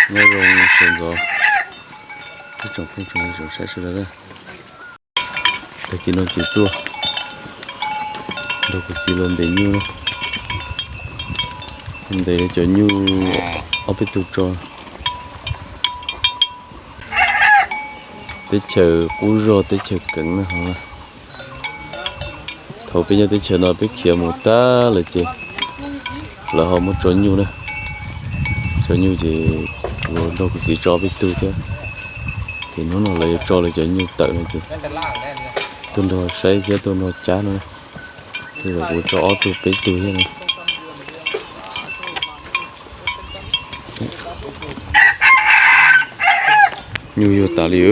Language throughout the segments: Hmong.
Nyob zoo sawv ntxov ib tsoom phooj tsoom ywg tsoom saib sawv daws na. Tag kis no ces tuaj nrog kuv txiv los ntes nyuj na. Ntes cov nyuj ob peb tug tso. Teb chaws qub zog teb chaws keev na ho. Thaum peb nyob teb chaws no peb khiav mus tag lawm ces lawv ho muab tso nyuj na. Tso nyuj ces kuv nrog kuv txiv tso peb tug thiab. Ces hnub no lawv yuav tso lawv cov nyuj tawm no ces tuaj nrog saib thiab tuaj nrog cab no. Ces kuv tso ob tug peb tug thiab no. Nyuj yuag tas li.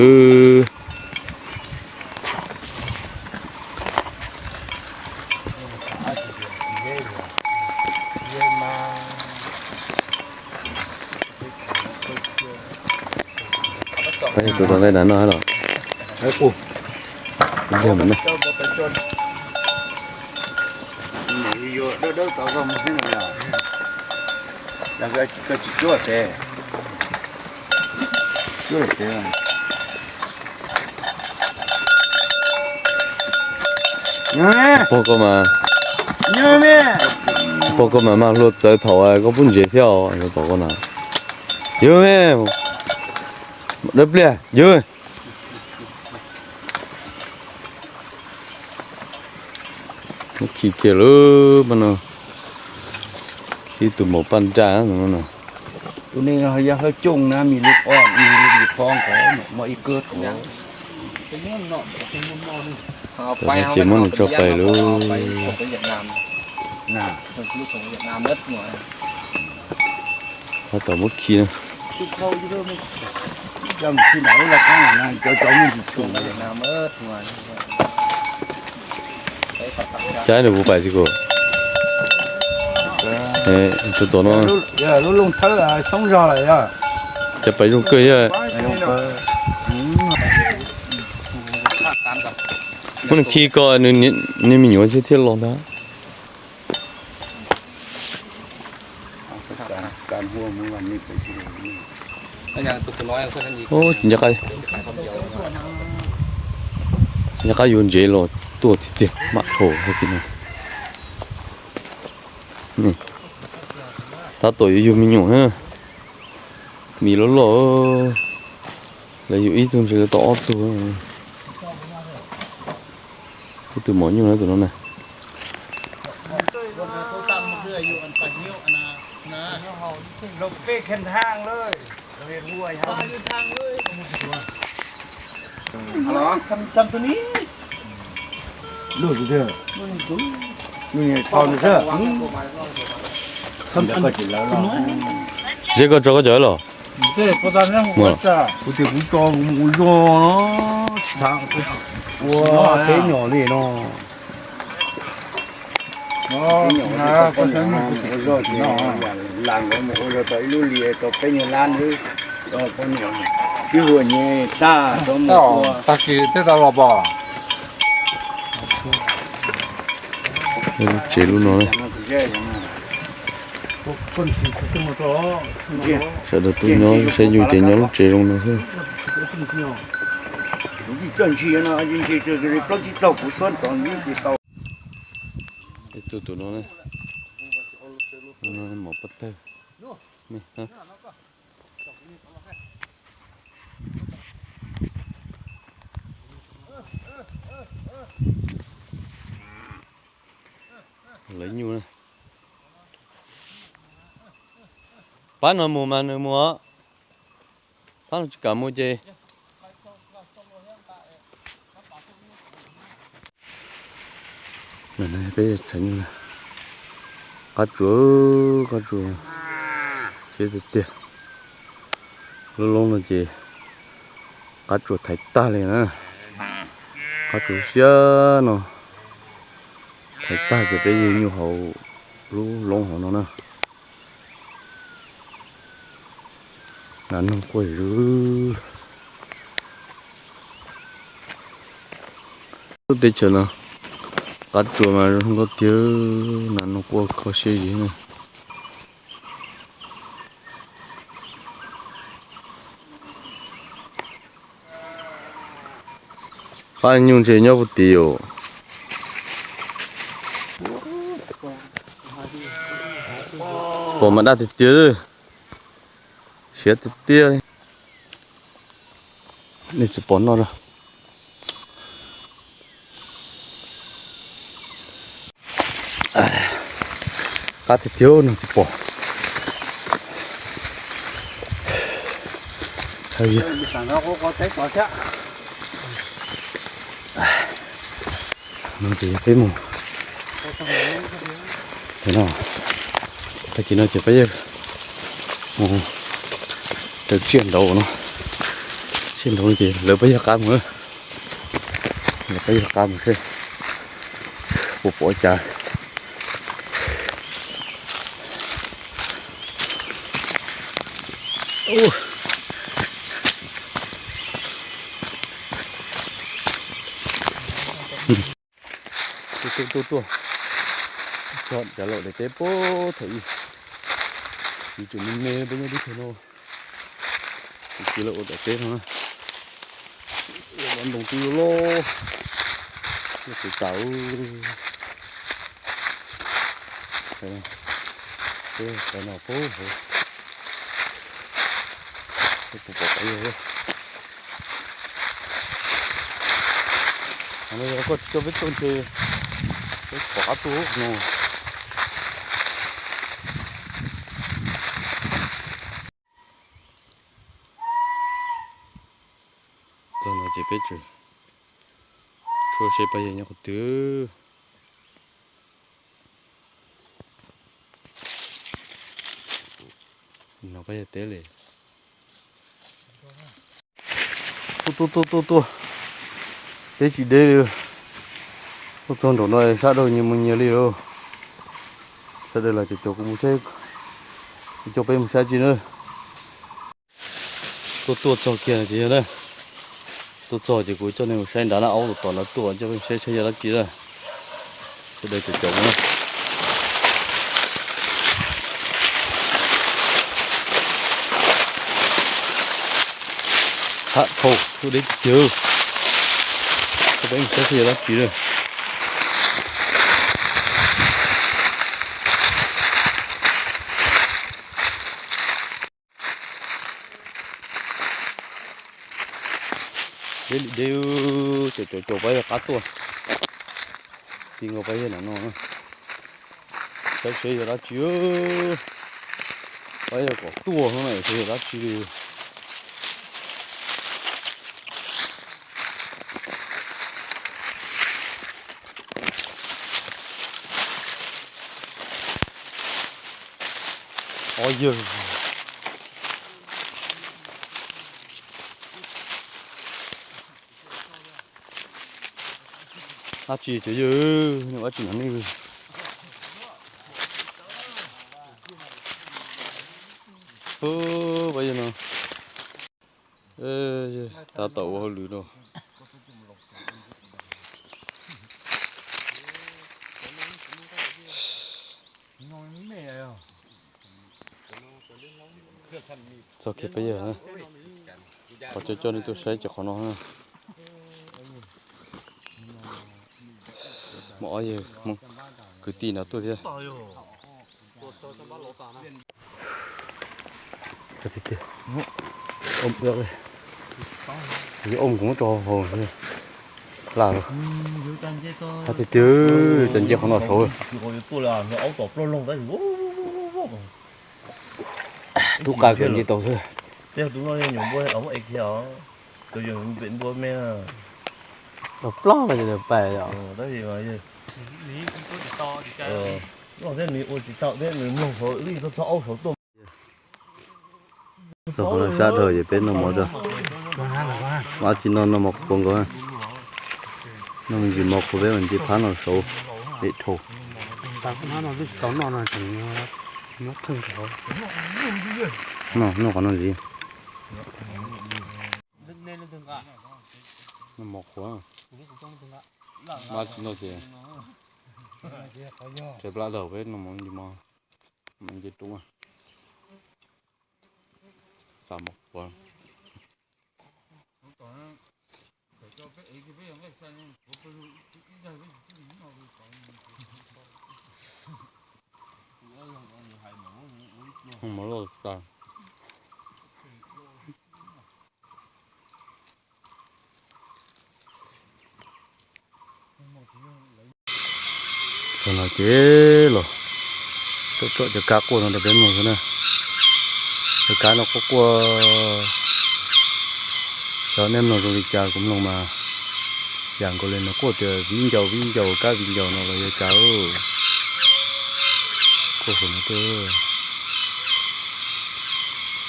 Tus rau ntej na no los. Ib pliag mas na. Pog koj mas, pog koj mas mag hlua txawv thaum koj pub ntses thiab os, tom koj na. Yog me, dawb pliag yog. Muab khi kiag lawm mas no. Ib tug maum paj nraj no no. Tus no yog hlawv cooj na, mis lub ob, mis lub yim phob nkaus, muaj ib kawg tuaj. Ces muab nws tso pais lawm. Tab tom muab khi na. Cab nws kuv pais xwb kuv. Tsuas tom no. Cab pais zoo kawg thiab. Muab nws khi ko, nws me nyuam thiaj los ntag. Tsis nco qab yuav ntsev los tuaj tiag tiag mam dhau hais tias no. Tab tom yuav yug me nyuam, mis loj loj. Lawv yug ib tug ntses lawv tau ob tug. Ib tug maum nyuj na tus no na. Seb koj tso koj cov los. Kuv tias kuv tso kuv mus ua zog, ua peb nyuam li no. Ua zog ces lam nkawd mus ua zog tau ib lub hlis tau peb nyuag lab xwb. Poj niam sib huam nyem tag rov mus ua. Tag kis thiaj tau los pom. Lub tsev lub no. Sawv daws tuaj nyob saib nyuj ces nyob lub tsev zoo no xwb. Ib tug tus no, mov paj tawg. Lawv nyuj na. Pab no mus mas nws mus os. Pab no tsis kam mus ces. Peb tshav nyuj na. Qab tsuas, qab tsuas, siab tiag tiag. Lub loob no ces qab tsuas thaiv tag li na. Qab tsuas siab no thaiv tag ces peb yug nyuj hauv lub loob hauv no na. Nas noog quaj zom zaws. Lub teb chaws no qab tsuas mas zoo nkauj tiag, nas noog quaj kho siab zim na. Paj nyuj ntshe nyob puag tid os. Pom mas daj tiag tiag, siab tiag tiag li. Nej tsis pom noj los? Qab tiag tiag no tsis pom. No ces peb mus no, tag kis no ces peb mus raws tsiaj nraud no, tsiaj nraud no ces lawv peb yog qab mus, lawv peb yog qab mus seb puas pom cas. Tuaj tuaj tuaj tuaj, txog cov laum daim teb puag thaum ub, yuav tsum me me peb nyob teb chaws no, tsis txiv lawv ua daim teb no na. Ua ntoo twb loj, loj txaus tas. Peb no puag hauv, peb puas pom qab yog. Qhov no yog koj tsis coj peb tuaj ntshe peb pom qab tuaj no. Txog no ces peb tsum tshuab seb pab yawg nyob qhov twg. No pab yawg teb li. Tuaj tuaj tuaj tuaj tuaj, teb tsis deb li. Tuaj txog nraum no sab dhau nyias mus nyias li os. Sawv daws los cov cov kuv mus saib, kuv coj peb mus saib tsi na. Tuaj tuaj txog kiag ces yog na, tuaj txog ces kuv coj nej mus saib nrad na, aub tom nrad tuaj coj peb mus saib saib yog dab tsi na. Sawv daws cov cov mus na. Hab thau tuaj deb tiag, coj peb mus saib saib yog dab tsi na. Deb li deb, cov cov cov pab yawg qab tuaj, ti nkaus pab yawg no no, saib seb yog dab tsi. Pab yawg kom tuaj no na, seb yog dab tsi li. Ob yawg, dab tsi cov yawg, nej ua dab tsi no nej? Pab yawg no tab tom ua hauj lwm no. Txog kiag peb yawg na, qhov coj coj nej tuaj saib ces qhov no na. Muaj ob yawg Hmoob kwv tij no tuaj thiab. Ua nkoov rau hauv lawm. Hab tiag tiag, cov nce qhov no saud. Tub qab kawg nce tau xwb. Tau plab no ces pais os. Nws ua tsis tau thiab, nws mloog hauv wb txog aub saud tuaj. Txog qhov no sab dhau ces peb noj mov tso. Ab tsis noj, noj mov qhuav nkaus. Noj me ntsis mov qhuav peb ua ntsis phab no saud, pem dhau. Noj, noj qhov no ntxiv. Noj mov qhuav, ab tsis noj ces tshaib plab dhau, peb noj mov ntsis mov, noj mov ntsis roob, xav mov qhuav. Mov loj tas. Txog no ces los tsom cov kab quaj no rau peb mloog xwb na. Cov kab no quaj quaj, cov nej mloog zoo li cas kuv mloog mas yam nkaus li nws quaj tias viv ncaus viv ncaus kab viv ncaus no los yog cas. Quaj saum no tuaj.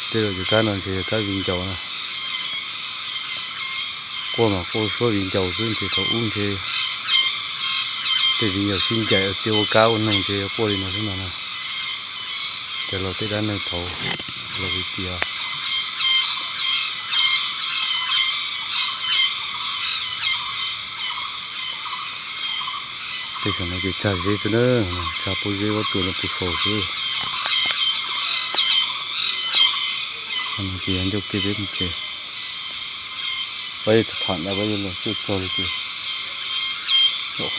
Tej zaum cov kab no ntshe yog kab viv ncaus na. Quaj mas quaj suab viv ncaus xwb ntshe thaum ub ntshe tej viv ncaus sib ncaim ua tsiaj ua kab ua noog ntshe quaj li no xwb no na. Cov laus tej dab neeg thaud los li tias tej saum no ces tsag zeb xwb na, tsag pob zeb pob tsuas no pus faus xwb. Ces yog ncauj ke peb mus tsev, pab yawg tham ntawd pab yawg los cuaj txog li ces txog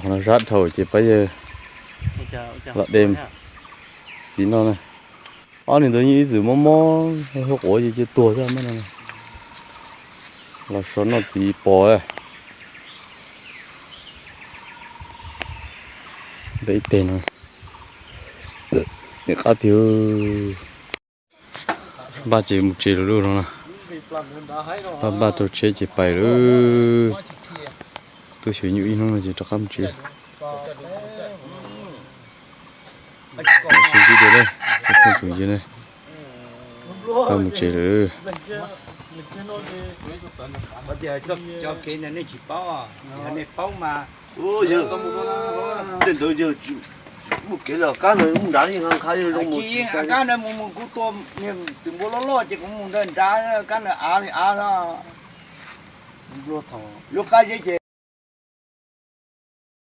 qhov no sab dhau ces pab yawg los de txiv noj na. Ob niag ntawd yeej ib txwm mob mob huab quav ces cia tuag xwb no. Los so noj txiv pos ntawm ib teg no. Nim qab tiag. Npaj ces mus tsev lawm lauj no na. Npaj npaj tau tsheb ces pais lawm. Twb xyov nyuaj ib hnub no ces rov qab mus tsev. Sib ntsib dua, ib tsoom ywg ne, npaj mus tsev lawm. Cov kev ntawd nej tsis paub, yog nej paub mas tej ntawd yawg mus kev los kab ntawd mus nrad li nqa zoo mus. Kab ntawd mus mus kuv tua niag tus npua loj loj ces kuv mus ntawd nrad, kab ntawd av li av. Lub qab zeb ces